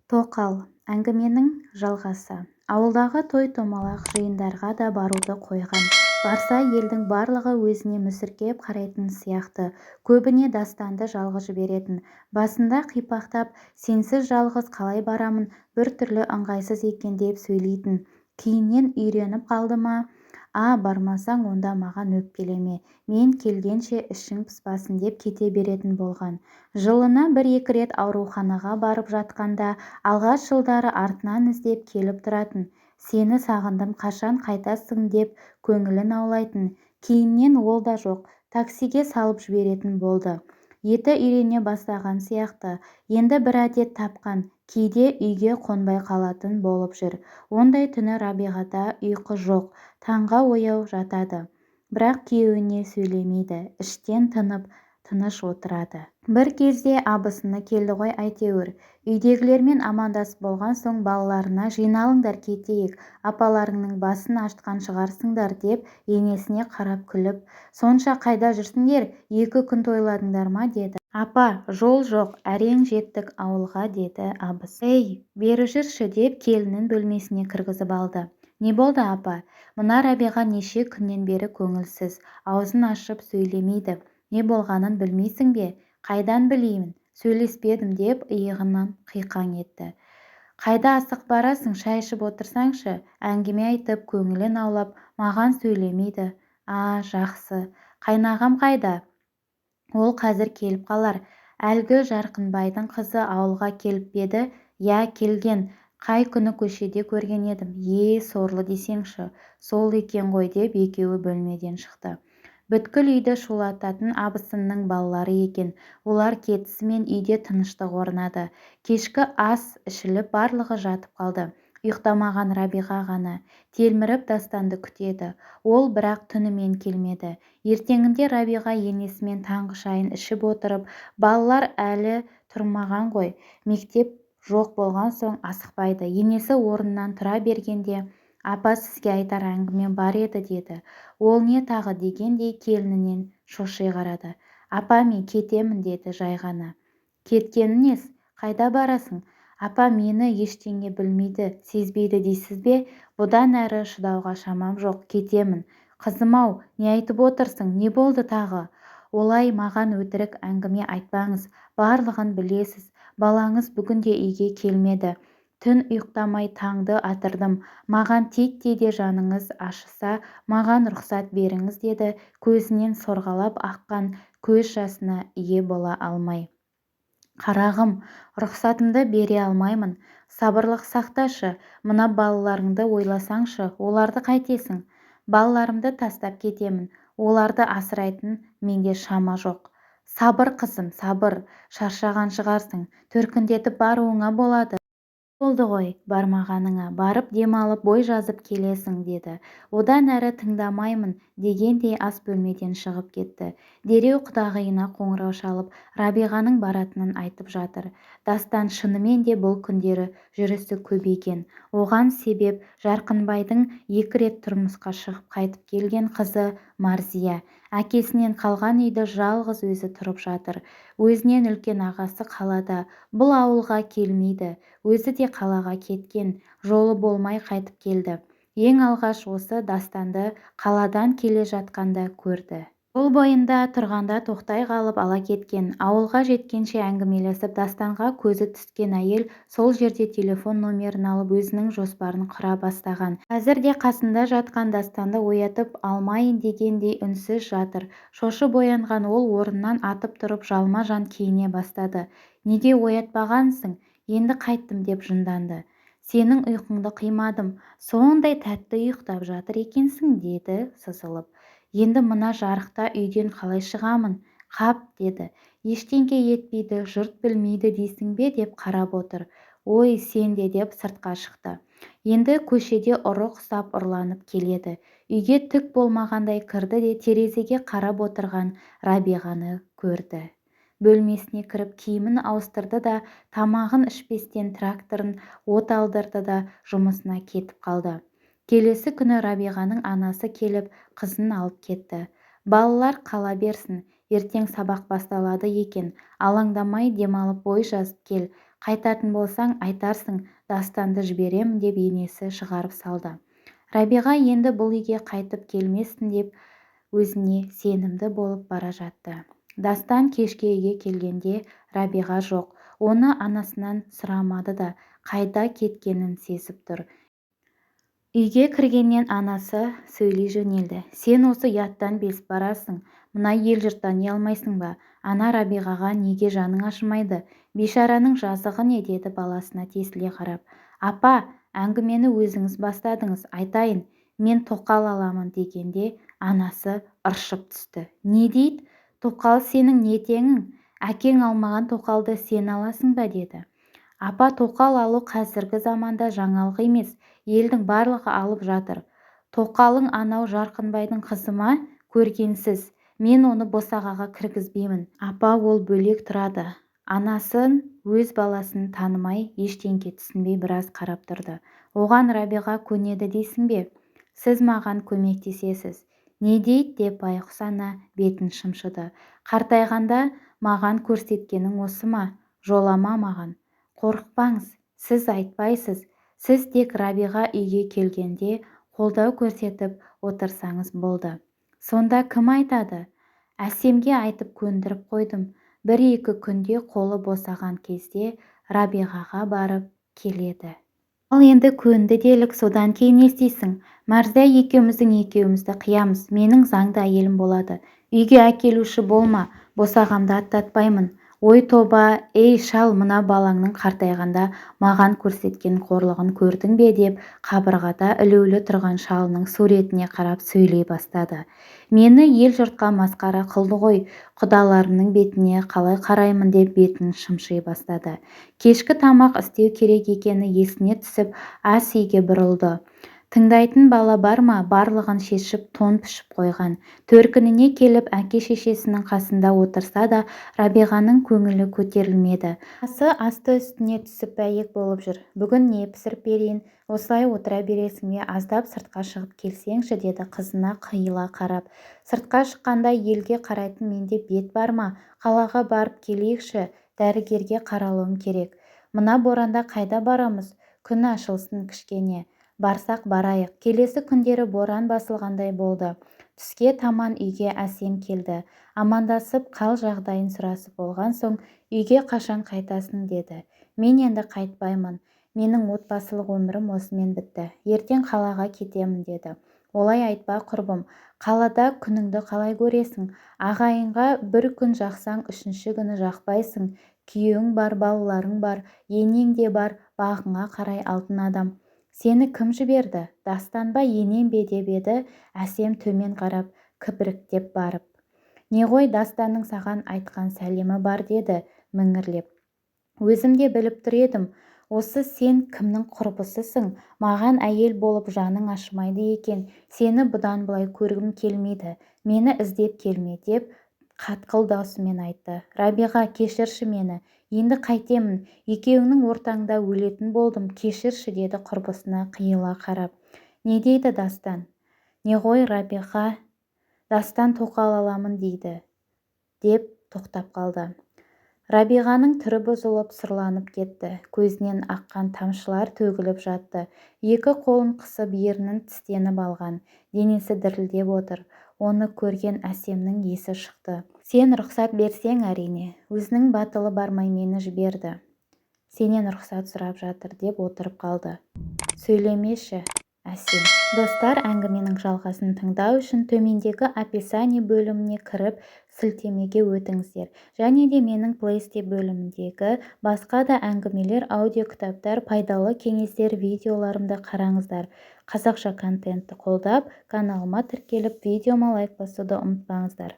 Тоқал. Әңгіменің жалғасы. Ауылдағы той-томалақ, жиындарға да баруды қойған. Барса, елдің барлығы өзіне мүсіркеп қарайтын сияқты. Көбіне Дастанды жалғыз жіберетін. Басында қипақтап, сенсіз жалғыз қалай барамын, біртүрлі ыңғайсыз екен деп сөйлейтін. Кейіннен үйреніп қалды ма, а бармасаң онда маған өкпелеме, мен келгенше ішің пыспасын деп кете беретін болған. Жылына бір-екі рет ауруханаға барып жатқанда алғаш жылдары артынан іздеп келіп тұратын. Сені сағындым, қашан қайтасың деп көңілін аулайтын. Кейіннен ол да жоқ, таксиге салып жіберетін болды. Еті үйрене бастаған сияқты. Енді бір әдет тапқан, кейде үйге қонбай қалатын болып жүр. Ондай түні Рабиғада ұйқы жоқ, таңға ояу жатады. Бірақ күйеуіне сөйлемейді, іштен тынып, тыныш отырады. Бір кезде абысыны келді ғой әйтеуір. Үйдегілермен амандасып болған соң балаларына жиналыңдар кетейік, апаларыңның басын ашытқан шығарсыңдар деп енесіне қарап күліп, сонша қайда жүрсіңдер, 2 күн тойладыңдар ма деді. Апа, жол жоқ, әрең жеттік ауылға деді абыс. Ей, бері жүрші деп келінін бөлмесіне кіргізіп алды. Не болды, апа? Мына Рабиға неше күннен бері көңілсіз, аузын ашып сөйлемейді. Не болғанын білмейсің бе? Қайдан білейін, сөйлеспедім деп иығынан қиқаң етті. Қайда асығып барасың, шай ішіп отырсаңшы, әңгіме айтып, көңілін аулап, маған сөйлемейді. А, жақсы. Қайнағам қайда? Ол қазір келіп қалар. Әлгі Жарқынбайдың қызы ауылға келіп пе еді? Иә, келген. Қай күні көшеде көрген едім. Е, сорлы десеңші, сол екен ғой деп екеуі бөлмеден шықты. Бүткіл үйді шулататын абысынның балалары екен. Олар кетісімен үйде тыныштық орнады. Кешкі ас ішіліп, барлығы жатып қалды. Ұйықтамаған Рабиға ғана. Телміріп Дастанды күтеді. Ол бірақ түнімен келмеді. Ертеңінде Рабиға енесімен таңғы шайын ішіп отырып, балалар әлі тұрмаған ғой, мектеп жоқ болған соң асықпайды. Енесі орнынан тұра бергенде, апа, сізге айтар әңгімем бар еді деді. Ол не тағы дегендей келінінен шоши қарады. Апа, мен кетемін деді жай ғана. Кеткені нес? Қайда барасың? Апа, мені ештеңе білмейді, сезбейді дейсіз бе? Бұдан әрі шыдауға шамам жоқ, кетемін. Қызым-ау, не айтып отырсың, не болды тағы? Олай маған өтірік әңгіме айтпаңыз, барлығын білесіз. Балаңыз бүгін де үйге келмеді. Түн ұйықтамай таңды атырдым. Маған титтей де жаныңыз ашыса, маған рұқсат беріңіз деді көзінен сорғалап аққан көз жасына ие бола алмай. Қарағым, рұқсатымды бере алмаймын. Сабырлық сақташы, мына балаларыңды ойласаңшы, оларды қайтесің? Балаларымды тастап кетемін. Оларды асырайтын менде шама жоқ. Сабыр, қызым, сабыр. Шаршаған шығарсың. Төркіндетіп баруыңа болады. Болды ғой бармағаныңа, барып демалып, бой жазып келесің деді. Одан әрі тыңдамаймын дегендей ас бөлмеден шығып кетті. Дереу құдағиына қоңырау шалып, Рабиғаның баратынын айтып жатыр. Дастан шынымен де бұл күндері жүрісі көбейген. Оған себеп Жарқынбайдың 2 рет тұрмысқа шығып қайтып келген қызы Марзия. Әкесінен қалған үйді жалғыз өзі тұрып жатыр. Өзінен үлкен ағасы қалада, бұл ауылға келмейді. Өзі де қалаға кеткен, жолы болмай қайтып келді. Ең алғаш осы Дастанды қаладан келе жатқанда көрді. Жол бойында тұрғанда тоқтай қалып ала кеткен. Ауылға жеткенше әңгімелесіп, Дастанға көзі түскен әйел сол жерде телефон номерін алып, өзінің жоспарын құра бастаған. Қазір де қасында жатқан Дастанды оятып алмайын дегендей үнсіз жатыр. Шошып оянған ол орнынан атып тұрып, жалма-жан киіне бастады. Неге оятпағансың? Енді қайттым деп жынданды. Сенің ұйқыңды қимадым, сондай тәтті ұйықтап жатыр екенсің деді сызылып. Енді мына жарықта үйден қалай шығамын? Қап деді. Ештеңке етпейді, жұрт білмейді дейсің бе деп қарап отыр. Ой, сен де деп сыртқа шықты. Енді көшеде ұры құсап ұрланып келеді. Үйге түк болмағандай кірді де терезеге қарап отырған Рабиғаны көрді. Бөлмесіне кіріп киімін ауыстырды да, тамағын ішпестен тракторын от алдырды да жұмысына кетіп қалды. Келесі күні Рабиғаның анасы келіп, қызын алып кетті. Балалар қала берсін, ертең сабақ басталады екен, алаңдамай демалып бой жазып кел. Қайтатын болсаң, айтарсың, Дастанды жіберемін деп енесі шығарып салды. Рабиға енді бұл үйге қайтып келмесін деп өзіне сенімді болып бара жатты. Дастан кешке үйге келгенде Рабиға жоқ. Оны анасынан сұрамады да, қайда кеткенін сезіп тұр. Үйге кіргеннен анасы сөйлей жөнелді. Сен осы ұяттан безіп барасың, мына ел-жұрттан ұялмайсың ба? Ана Рабиғаға неге жаның ашымайды? Бейшараның жазығы не, деді баласына тесіле қарап. Апа, әңгімені өзіңіз бастадыңыз, айтайын, мен тоқал аламын дегенде анасы ыршып түсті. Не дейді? Тоқал сенің не теңің? Әкең алмаған тоқалды сен аласың ба, деді. Апа, тоқал алу қазіргі заманда жаңалық емес, елдің барлығы алып жатыр. Тоқалың анау Жарқынбайдың қызы ма? Көргенсіз. Мен оны босағаға кіргізбеймін. Апа, ол бөлек тұрады. Анасын өз баласын танымай, ештеңке түсінбей біраз қарап тұрды. Оған Рабиға көнеді дейсің бе? Сіз маған көмектесесіз. Не дейді деп байғұс ана бетін шымшыды. Қартайғанда маған көрсеткенің осы ма? Жолама маған. Қорықпаңыз, сіз айтпайсыз. Сіз тек Рабиға үйге келгенде қолдау көрсетіп отырсаңыз болды. Сонда кім айтады? Әсемге айтып көндіріп қойдым. Бір-екі күнде қолы босаған кезде Рабиғаға барып келеді. Ал енді көнді делік, содан кейін не істейсің? Мәрзия екеуміздің екеумізді қиямыз, менің заңды әйелім болады. Үйге әкелуші болма, босағамды аттатпаймын. Ой тоба, ей шал, мына балаңның қартайғанда маған көрсеткен қорлығын көрдің бе деп қабырғада ілулі тұрған шалының суретіне қарап сөйлей бастады. Мені ел-жұртқа масқара қылды ғой, құдаларымның бетіне қалай қараймын деп бетін шымши бастады. Кешкі тамақ істеу керек екені есіне түсіп, ас үйге бұрылды. Тыңдайтын бала бар ма, барлығын шешіп, тон пішіп қойған. Төркініне келіп, әке-шешесінің қасында отырса да, Рабиғаның көңілі көтерілмеді. Асы асты-үстіне түсіп бәйек болып жүр. Бүгін не пісіріп берейін? Осылай отыра бересің бе, аздап сыртқа шығып келсеңші, деді қызына қиыла қарап. Сыртқа шыққанда елге қарайтын менде бет бар ма? Қалаға барып келейікші, дәрігерге қаралуым керек. Мына боранда қайда барамыз? Күн ашылсын кішкене. Барсақ барайық. Келесі күндері боран басылғандай болды. Түске таман үйге Әсем келді. Амандасып, қал жағдайын сұрасып болған соң, үйге қашан қайтасың деді. Мен енді қайтпаймын. Менің отбасылық өмірім осымен бітті. Ертең қалаға кетемін деді. Олай айтпа, құрбым. Қалада күніңді қалай көресің? Ағайынға бір күн жақсаң, үшінші күні жақпайсың. Күйеуің бар, балаларың бар, енең де бар, бағыңа қарай алтын адам. Сені кім жіберді? Дастан ба, енем бе деп еді, Әсем төмен қарап, кібіртіктеп барып. Не ғой, Дастанның саған айтқан сәлемі бар деді міңгірлеп. Өзім де біліп тұр едім. Осы сен кімнің құрбысысың? Маған әйел болып жаның ашымайды екен. Сені бұдан былай көргім келмейді. Мені іздеп келме деп қатқыл даусымен айтты. Рабиға, кешірші мені. Енді қайтемін? Екеуіңнің ортаңда өлетін болдым, кешірші деді құрбысына қиыла қарап. Не дейді Дастан? Не ғой, Рабиға, Дастан тоқал аламын дейді, деп тоқтап қалды. Рабиғаның түрі бұзылып, сұрланып кетті. Көзінен аққан тамшылар төгіліп жатты. Екі қолын қысып, ернін тістеніп алған. Денесі дірілдеп отыр. Оны көрген Әсемнің есі шықты. Сен рұқсат берсең әрине. Өзінің батылы бармай мені жіберді. Сенен рұқсат сұрап жатыр деп отырып қалды. Сөйлемеші, Әсем. Достар, әңгіменің жалғасын тыңдау үшін төмендегі описание бөліміне кіріп, сілтемеге өтіңіздер. Және де менің плейлист бөліміндегі басқа да әңгімелер, аудиокітаптар, пайдалы кеңестер, видеоларымды қараңыздар. Қазақша контентті қолдап, каналыма тіркеліп, видеома лайк басуды ұмытпаңыздар.